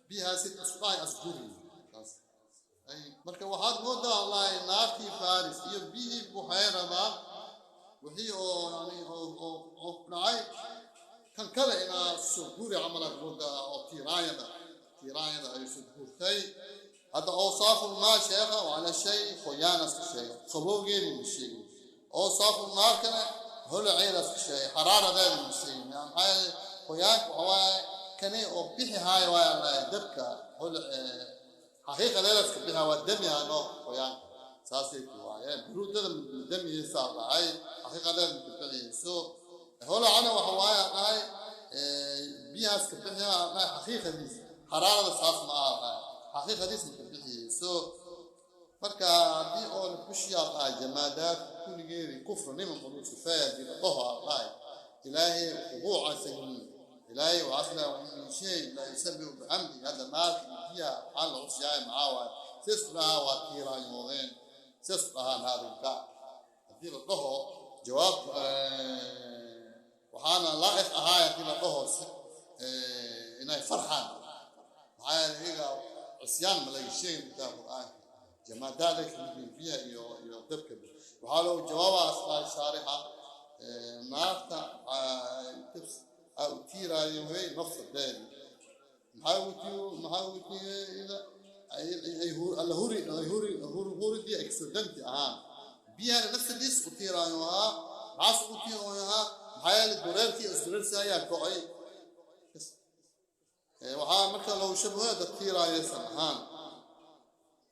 biyahaasi isku dhacay as guri taas. Marka waxaad moodaa wallahi naartii Faris iyo biyihii buxeyrada wixii oo yani oo ku dhacay kan kale inaa soo guri camal aad moodaa oo tiiraanyada ay soo guurtay. Hadda awsaafu lmaa sheekha wacala shay qoyaanas ka sheegay, qabowgeedii ma sheegin. Awsaafu naarkana holaceedaas ka sheegay, xaraaradeeda ma sheegin. Yani maxaa yeelay qoyaanka waxa waaye kani oo bixi haayo waaya lahay dabka hol xaqiiqadeedaas ka bixi waa damihaano qoyaanka saasay ku waaye buruudada damihaysaa dhahay, xaqiiqadeeda ma ka bixiyeyso. Holacana waxa waaye dhahay biyahaas ka bixiyaa dhahay xaqiiqadiisa, xaraarada saas ma aha dhahay, xaqiiqadiis ma ka bixiyeyso. Marka haddii oo la kushiyaa dhahay jamaadaad kulligeedii kufrinima muduu sifeeya haddii la dhaho aa dhahay ilaahay khuduuca yihiin, ilaahay waxaas leeyahay min shay laa yusabihu bixamdi. Hadda naarka iyo biyaha waxaa la cusyahay maxaa waaye sis dhahaa waa tiiraanyoodeen, sis dhahaan haadinka haddii la dhaho jawaab waxaana laa'iq ahaay haddii la dhaho inay farxaan, maxaa yeelay iyaga cusyaan ma laga sheegin kitaabka qur'aanka, jamaadaada kamid yihiin biyaha iyo dabka. Waxaa loogu jawaabaa asqaal shaarixa naarta aa u tiiraayo wey nafsadeedi, maxaa ugu tiirayda ay alla huri ay huri huri huridii ay kasoo danti ahaan, biyahana nafsadiis u tiiraayo ahaa, maxaas ugu tiiraayo ahaa? Maxaa yeelay dureerkii isdureersi ayaa go'ay. Waxaa marka loogu shabahoya dad tiiraayaysan ahaan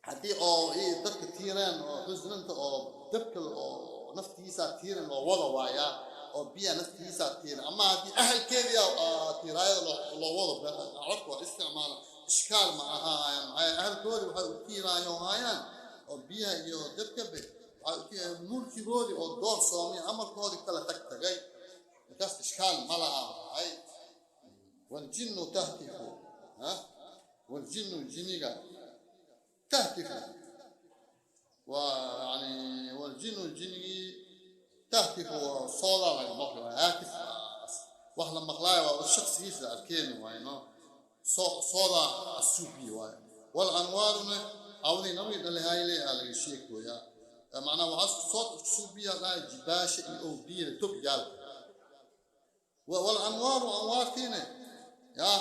haddii oo dadka tiireen oo xusnanta oo dabka oo naftiisa tiiran loo wada waayaa oo biyaha naftiisa tiiran, ama haddii ahalkeedii tiiraayada loo wado codka waa isticmaala ishkaal ma ahaayaan. Maxaa yeelay ahalkoodii waxay u tiiraayo haayaan oo biyaha iyo dabkabe waxay u tiirayaan mulkigoodii oo door soomay amarkoodii kala tag tagay, markaas ishkaal ma laha waay. Waljinnu tahtifu ha, waljinnu jiniga tahtifu waa yani waljinnu jinigii tahtifu waa soodaa laga maqli waay, haatif wax la maqlaayo waa shaksigiisa la arkeeni waayno soodaa asuubi waaye. Walanwaaruna cawdii nabiga dhalihayle aa laga sheekoyaa, macnaha waxaa sood suubiya dhahay jibaasha iyo owdiyada togyaalka. Walanwaaru anwaartiina ya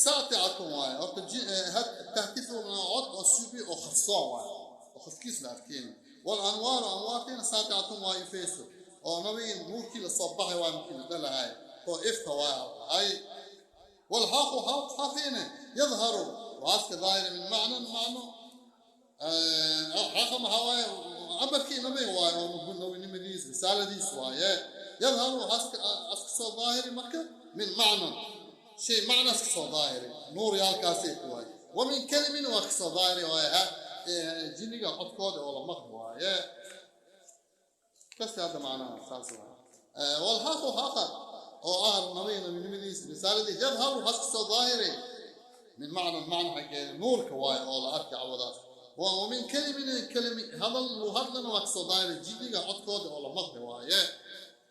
saaticatun waaye. Horta tahtifu cod oo suubi oo khafsoon waaye oo khafkiis la arkeeni. Walanwaaru anwaartiina saaticatun waaye ifeyso oo nabiga nuurkii lasoo baxay waay markii la dhalahay oo ifka waay dhahay. والحق حق حقينة يظهر وعسك ظاهر من معنى معنى حق ما هو عبر كي نبي واي ونقول نبي نمديس رسالة ديس واي يظهر وعسك عسك ظاهر مكة من معنى شيء معنى عسك ظاهر نور يالكاسيك واي ومن كلمة وعسك ظاهر واي جنيga codkooda oo la maqli waaye bas hadda macnaha saas waaye. والحق حقا oo ah nabiga nabinimadiisa risaaladiisa yadharu waxaas kasoo daahiri Min macna macna xaggeeda nuurka waaye oo la arkay cawadaas. Wa min kelimin kelimi hadal uu hadlana waa kasoo daahiray jinniga codkooda oo la maqli waaye.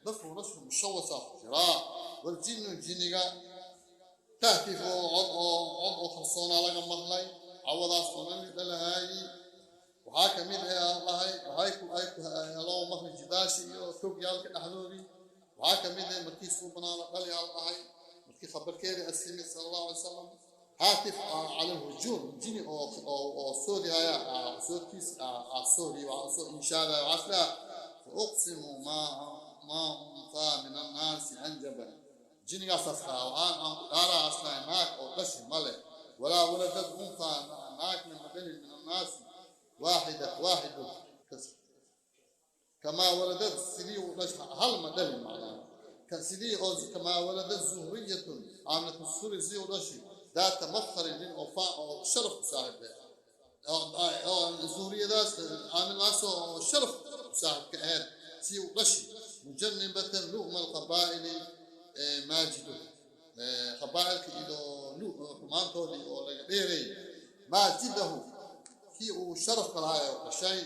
Dadku nashru mushawasaa ku jiraa. Waljinnu jinniga tahtif oo cod oo cod oo qarsoonaa laga maqlay cawadaas oo nabi dhalahaayey. Waxaa ka mid ah aan dhahay waxay ku ay ku loo maqli jibaashi iyo togyaalka dhexdoodii. Waxaa ka mid ah markii suubanaa la dhali aan dhahay markii khabarkeedii asimid sala allahu alay wasalam haatif cala alhujuum jini oo soodihaya soodkiis soodi waa soo inshaadaya waxaa isleeyahay fa uqsimu maa untaa min annaasi anjaba jinigaasaas dhahaa waxaan aan ku dhaaraa aslahay naag oo dhashi ma leh walaa waladad untaa naagna ma dhalin min annaasi waaxida waaxidu kamaa waladad sidii u dhash hal ma dhalin macnaha sidii oo kamaa waladad zuhriyatun caamilatu suri sidii u dhashi daata mafkharin nin oo fa oo sharaf u saaxiib eh oo zuhriyadaas caamilkaas oo sharaf u saaxiibka ahayd si u dhashi mujanibatan lu'ma alqabaa'ili maajido qabaa'ilka iyo xumaantoodii oo laga dheeray maajidahu kii uu sharafka lahaa ee u dhashay.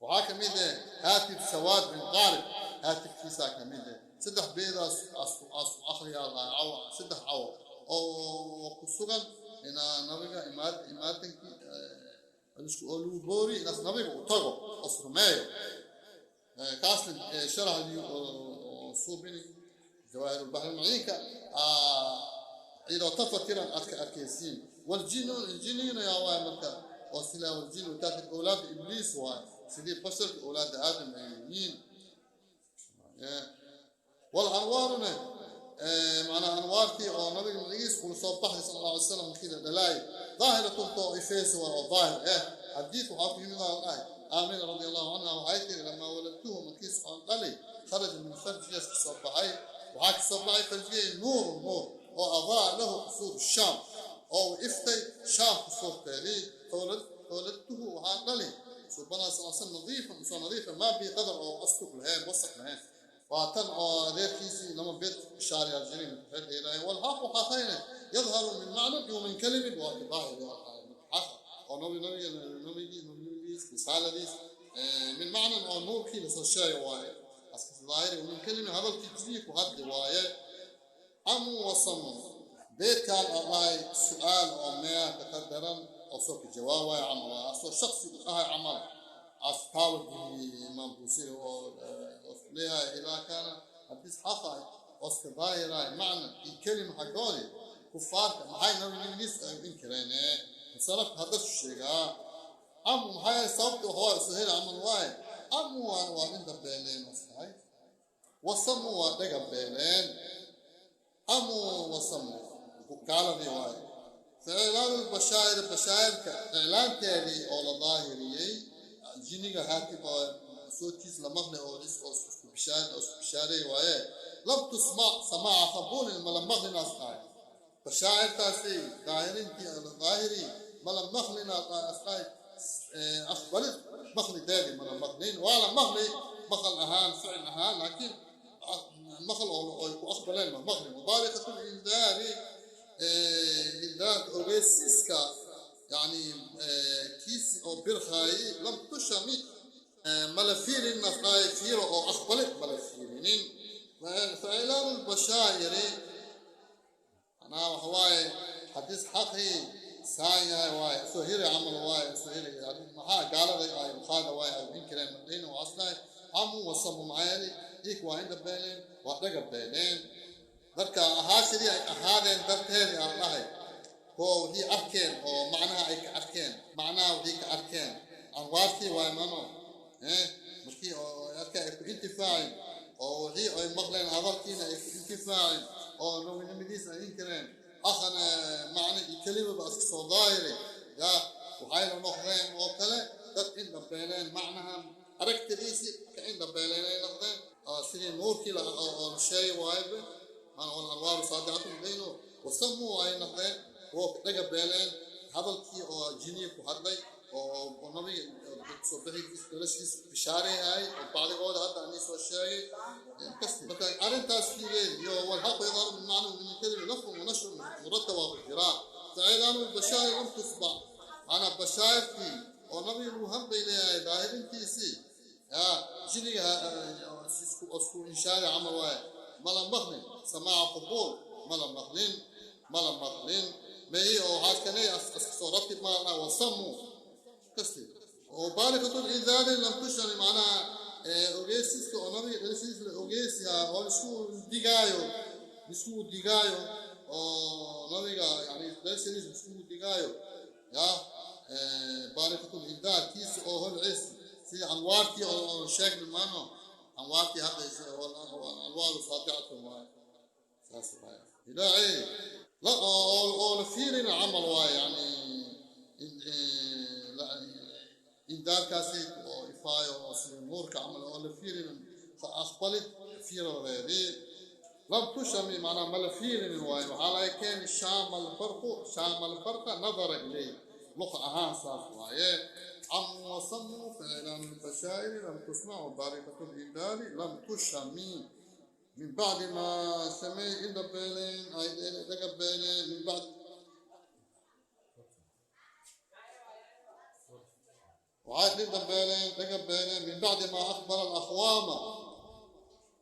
Waxaa ka mid ah haatif sawaad bin qaarib haatifkiisaa ka mid ah saddex beedaas asu akhriyaa lahaa caw saddex caw oo ku sugan inaa nabiga imaad imaatankii isku oo lagu boori inaas nabiga u tago oo rumeeyo kaasna sharaxdii oo suubini jawaahir ulbaxr maciinka iyadoo tafatiran aad ka arkaysiin. Waljinu jinigina yaa waay marka oo silaa waljinu taafid awlaada ibliis waay sidii basharka awlaada aadam ay yihiin. Walanwaaruna macnaa anwaartii oo nabiga magaciisa kula soo baxay sala allahu alay wasalam markii la dhalaay daahiratun too ifaysa waa oo daahir ah. Xadiid waxaa ku yimid aan dhahay aamina radia allahu canha waxay tiri lamaa waladtuhu markiis oon dhalay kharaja min farjigaas kasoo baxay waxaa kasoo baxay farjigay nuuru nuur oo adaa lahu qusuur shaam oo uu iftay shaam qusuurteedii. Fawaladtuhu waxaan dhali subanaa sal sl nadiifan usoo nadiifa maa bii qadar oo astug lahayn wasaq lahayn. Waa tan oo adeerkiisii lama beed shaariyaa jirin xilliilahayn. Walxaqu xaqayna yadharu min macnan iyo min kalimin waa ka daahir xaqa oo nabi nabiga nabigii nabiyadiis risaaladiis min macnan oo nuurkii lasoo sheegay waaye aska daahiri min kalimin hadalkii jidii ku hadli waaye. Amu wasamu beedkaan dhahay su-aal oo mea ka daran oo soo ka jawaabaya camal asoo shaksi u dhahay camal astaawagii imaam buusiri oo leeyahay idaa kaana haddii xaqa oska daahiraay macna iyo kelima xaggoodii kufaarka maxay nabinimadiis ay u inkireen salafka hadda su sheegaa amu maxay sababta waxaa soo heli camal waaye amu waa inta beeleen astahay wasamu waa dhaga beeleen amu wasamu gaaladii waaye. Ficlaanu lbashaa'ir bashaa'irka iclaanteedii oo la daahiriyey jiniga haatib oo soodkiis la maqli oo oo isku bishaar oo isku bishaaray waaye lam tusmac samaaca qabuulin mala maqlinaas tahay bashaa'irtaasi daahirintii la daahiri mala maqlinaas tahay aqbalid maqlideedii mala maqlin waa la maqli maqal ahaan ficil ahaan laakiin maqal oo ay ku aqbaleen ma maqlin. Mudaariqatu lindaari indaarka ogeysiiska yani kiis oo birkhaayey lam tushami mala fiirin nafqaay fiiro oo aqbalid mala fiirinin. Faiclaanu lbashaa'iri macnaha waxa waaye xadiis xaqii saan yahay waaye soo hiri camal waaye soo hiri maxaa gaalada ay qaada waaye ay inkireen madina waa aslahay amu wasamu maxaa yeelay iik waa indha beeleen waa dhaga beeleen marka ahaashadii ay ahaadeen darteedii aan dhahay oo wixii arkeen oo macnaha ay ka arkeen macnaha wixii ka arkeen anwaartii waay mano markii oo arkeen ay ku intifaaceen oo wixii ay maqleen hadalkiina ay ku intifaaceen oo nabinimadiisa ay inkireen akhana macna iyo kelimaba iska soo daahiri yaa waxayna noqdeen oo kale dad indha beeleen macnaha aragtidiisi ka indha beeleen ay noqdeen sidii nuurkii oo la sheegay waayba maana walanwaaru saadicatun bayno wasamuu ay noqdeen kuwo dhaga beeleen hadalkii oo jiniya ku hadlay. Oo nabiga soo bixidiis, noloshiis bishaareyahay oo bacdigooda hadda anii soo sheegay kasti. Marka arrintaas fiigeed iyo والحق يظهر من معنى من الكلمة لف ونشر مرتبة بالقراءة. فإعلان البشائر لم تسمع، أنا bashaa'irtii oo nabiga lagu hambay leeyahay daahirintiisii yaa jiniga isku inshaari camal waaye, mala maqlin. Samaaca qubuul mala maqlin, mala maqlin meyi oo waxaas kanay iska soo ratib maana wasamu kasti oo baarikatu lindaari lam tushari. Macnaha ogeysiska oo nabiga dhalashadiisa la ogeysiyaa oo isku digaayo, isku digaayo oo nabiga yani dhalashadiisa isku digaayo ya baarikatu lindaar kiisa oo holcis sida anwaartii oo sheegni maano, anwaartii hadda anwaaru saadicatu waaye, saas waaye. Ilaahay la oo la fiirina camal waaye, yani indaarkaasi oo ifaayo oo sida nuurka camal oo la fiirina aqbalid fiiradeedii lam tushami, macnaha ma la fiirinin waaye. Waxaa laga keeni shaama alfarqu, shaama alfarqa nadara ilayh, luqa ahaan saas waaye. عم وصموا فإعلان البشائر لم تسمع وباركة الإنذار لم تشمي من بعد ما سمع إلا بينين أي بينين من بعد وعاد بينين بينين من بعد ما أخبر الأخوام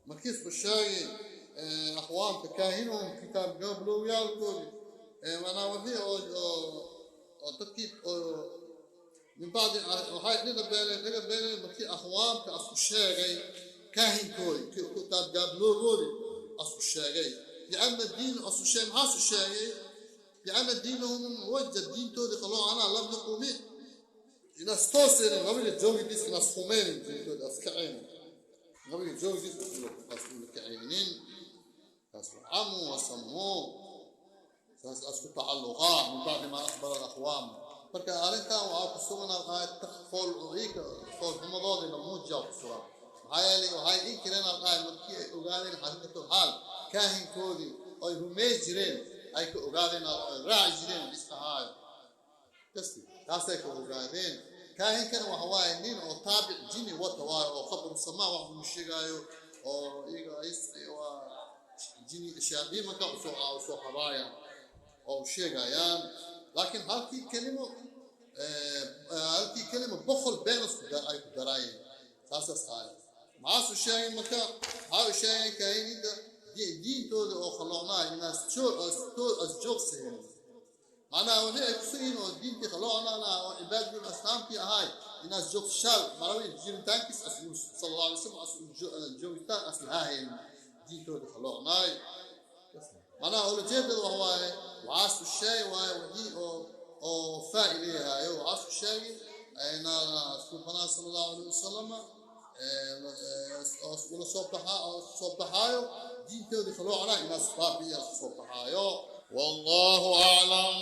مركز الشاي أخوام تكاهنهم كتاب قبلوا يالكم أنا وفي أو تكيب من بعد waxay dhaga beeneen markii akhwaamka asku sheegay kaahinkoodi kitaab gaabloogoodi asku sheegay biana diin asku sheegay, maxaa asku sheegay? Biana diinahum muwajjah, diintoodii qaloocana lam yaqumi inaas tooseenin nabiga joogidiis, inaas xumeynin diintooda as kaceynin nabiga joogidiis as kaceynin. Taas camu wasamuu saas asku tacalluqaa min bacdi ma akhbara alakhwaam. Marka arrintan waxaa ku sugan fool iyaga foolxumadoodii la muujiyaa ku sugan. Maxaa yeelay waxay inkireen alqaay markii ay ogaadeen xaqiiqatul xaal kaahinkoodii ay rumey jireen, ay ka ogaadeen ay raaci jireen is ahaayo kasti, taasay ka ogaadeen. Kaahinkana waxa waaye nin oo taabic jini wata waayo oo khabru samaa wax uu sheegaayo oo iyaga waa jini shayaadiimanka usoo habaayaan oo u sheegayaan, laakiin halkii kelimo 100 been ay ku daraayeen, saasaas ahay. Maxaasu sheegay marka? Waxaa u sheegay kaahininta diintooda oo khaloocnaa inaas joogsahin, macnaha wixii ay kusugiin oo diintii khaloocnaana oo cibaadatul asnaamtii ahay inaas joogsashaal marawi jiritaankiis sal alla alay slam joogitaan as lahahayn diintooda khaloocnaay. Macnaha ulajeedada waxa waaye waxaasu sheegay waaye wixii oo faa'iideyahayo waxaasu sheegay ayna suufanaa sala allahu alayhi wasalam ula soo baxaa soo baxaayo diintoodii khaloocnaa inaas baabi'iya soo baxaayo. Wallahu aclam.